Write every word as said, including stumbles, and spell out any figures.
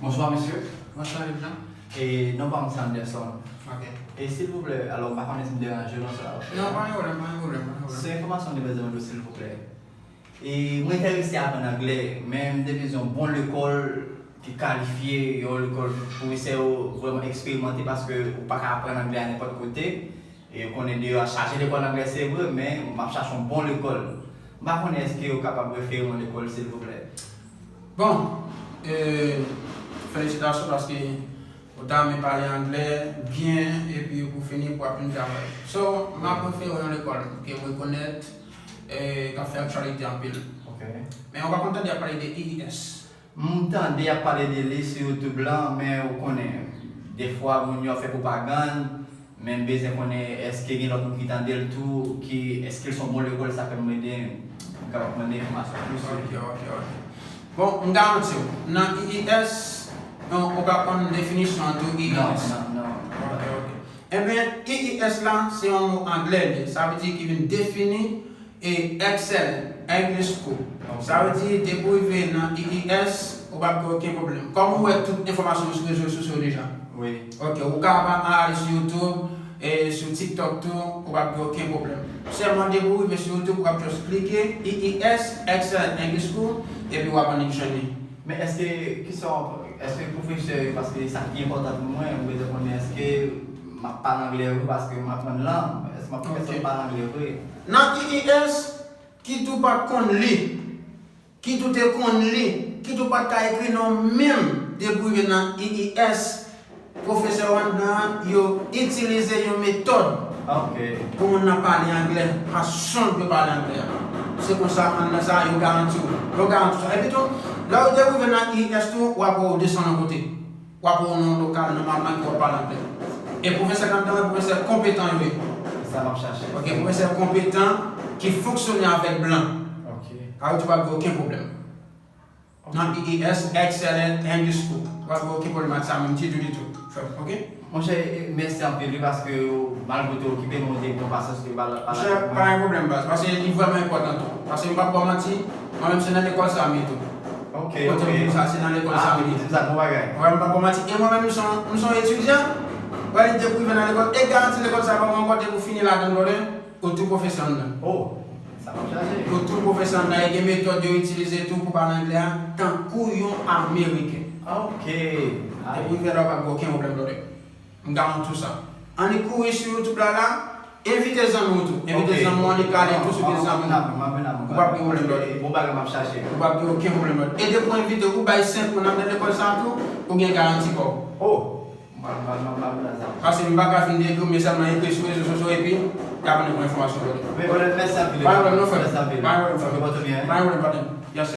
Bonswa, mesye. Bonswa, Leblanc. E non pa m se Anderson. Ok. E silvouplè, alò, m pa konnen si m deranje w nan sa w ap fè. Non, pa gen pwoblèm, pa gen pwoblèm, pa gen pwoblèm. Se enfòmasyon m te bezwen mande w, silvouplè. E mwen enterese aprann anglè, men m te bezwen yon bon lekòl ki kalifye, yon lekòl pwofesè yo vrèman eksperimante, paske ou pa ka aprann anglè a nenpòt kote. E ou konnen deyò a chaje lekòl anglè, se vre, men m ap chache yon bon lekòl. M pa konnen èske ou kapab refere m yon lekòl, silvouplè? Bon, e, felisitasyon paske ou ta renmen pale anglè byen epi pou fini pou ap vin travay. So, m ap refere w yon lekòl ke m rekonèt, e, k ap fè aktyalite anpil. Ok. Men ou pa konn tande y ap pale de I I S. M tande y ap pale de li sou YouTube lan, men ou konnen, defwa moun yo ap fè pwopagann, men m bezwen konnen èske gen lòt moun ki tande l tou, ki, èske l se yon bon lekòl, sa fè m mande, m kapab mande enfòmasyon plis sou li. Ok, ok, ok. Bon, m garanti w, nan I I S, non, ou ka konn definisyon an tou, I I S. Non, non, non. Ok, ok. Ebyen, I I S la, se yon mo anglè li, sa vle di ki vin defini e excellent English school. Ok. Sa vle di, depi w rive nan I I S, ou p ap gen okenn pwoblèm. Kòm ou wè tout enfòmasyon yo sou rezo sosyo deja. Wi. Ok, ou ka al sou YouTube, e sou TikTok tou, ou p ap gen okenn pwoblèm. Sèlman depi w rive sou YouTube, ou ap just klike I I S, Excellent English School, epi w ap annik jwenn li. Men èske, kisa, èske pwofesè yo, paske sa ki enpòtan pou mwen, mwen bezwen konnen èske m ap pale anglè vre, paske m aprann lang, èske m ap fè sa m pale anglè vre? Nan I I S, kit ou pa t konn li, kit ou te konn li, kit ou pa t ka ekri non menm, depi w rive nan I I S, pwofesè yo anndan an, yo itilize yon metòd pou moun nan pale anglè, fason l dwe pale anglè a. Se konsa, anndan sa, yo garanti w. Yo garanti w sa. Epi tou, lè w te rive nan I I S tou, w ap wè w desann yon kote. W ap wè w nan yon lokal, nòmalman, ke w ap pale anglè. E pwofesè k anndan an, pwofesè konpetan yo ye. Sa m ap chache. Ok, pwofesè konpetan ki fonksyone avèk blan. Ok. Sa vle di w p ap gen okenn pwoblèm. Nan I I S, Excellent English School. W ap gen okenn pwoblèm ak sa menm ditou, ditou. Frè m, ok? Monchè, mèsi anpil wi, paske malgre w te okipe, men w te gen pasyans, w te pale, pale avèk mwen. Monchè, pa gen pwoblèm, baz, paske li vrèman enpòtan tou. Paske m p ap ba w manti, mwen menm se nan lekòl sa a m ye tou. Ok, ok. Kote m di w sa, se nan lekòl sa a m ye. Ah, men w di m sa, bon bagay. Wè, m p ap ba w manti. E mwen menm, m se yon, m se yon etidyan. Wè, li te prive nan lekòl. E garanti lekòl sa a pa mwen ankò, depi w fini ladan l, brother. Ou tou pwofesè anndan. Oh, sa m ap chache. Ou tou pwofesè anndan, e gen metòd yo itilize tou pou pale anglè a, tankou yon Ameriken. Ok. Depi w fè la, w p ap gen okenn pwoblèm, brother. M garanti w sa. Annik kouri sou YouTube la, la, envite zanmi w tou. Envite zanmi w, annik ale tou sou pye zanmi w. Ou p ap gen pwoblèm, brother. Bon bagay m ap chache. Ou p ap gen okenn pwoblèm, brother. E depi w envite, ou bay senk moun anndan lekòl sa a tou, ou gen garanti pa w. Oh. Paske m pa ka fin dekri w, men sèlman ekri sou rezo sosyo epi y ap vin pou enfòmasyon, brother. Men, brother, mèsi anpil. Pa gen pwoblèm non, frè m. Mèsi anpil. Pa gen pwoblèm, frè m. Ou konpòte w byen, wi. Pa gen pwoblèm, patnè. Yes, sir.